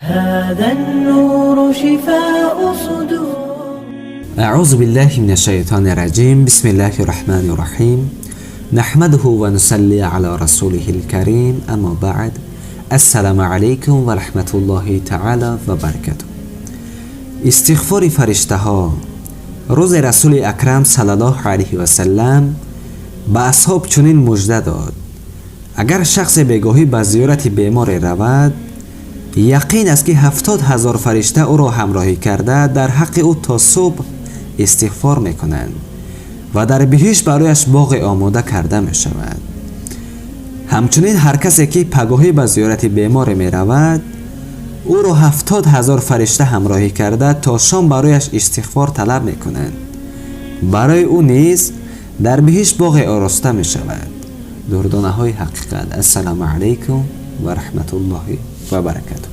هذا النور شفاء صدور. اعوذ بالله من الشیطان الرجیم. بسم الله الرحمن الرحیم. نحمده و نصلی علی رسوله الكریم. اما بعد، السلام علیکم و رحمت الله تعالی و برکاته. استغفار фариштаҳо. Рӯзе Расули Акрам саллаллоҳу алайҳи васаллам ба асҳоб чунин мужда дод: агар шахсе бегоҳӣ ба зиёрати беморе равад, яқин аст, ки 70 000 фаришта ӯро ҳамроҳӣ карда, дар ҳаққи ӯ то субҳ истиғфор мекунанд ва дар биҳишт барояш боғе омода карда мешавад. Ҳамчунин ҳар касе, ки пагоҳӣ ба зиёрати беморе меравад, ӯро 70 000 фаришта ҳамроҳӣ карда, то шом барояш истиғфор талаб мекунанд. Барои ӯ низ дар биҳишт боғе ороста мешавад. Дурдонаҳои ҳақиқат. Ассалому алайкум ва раҳматуллоҳи ва баракатуҳ.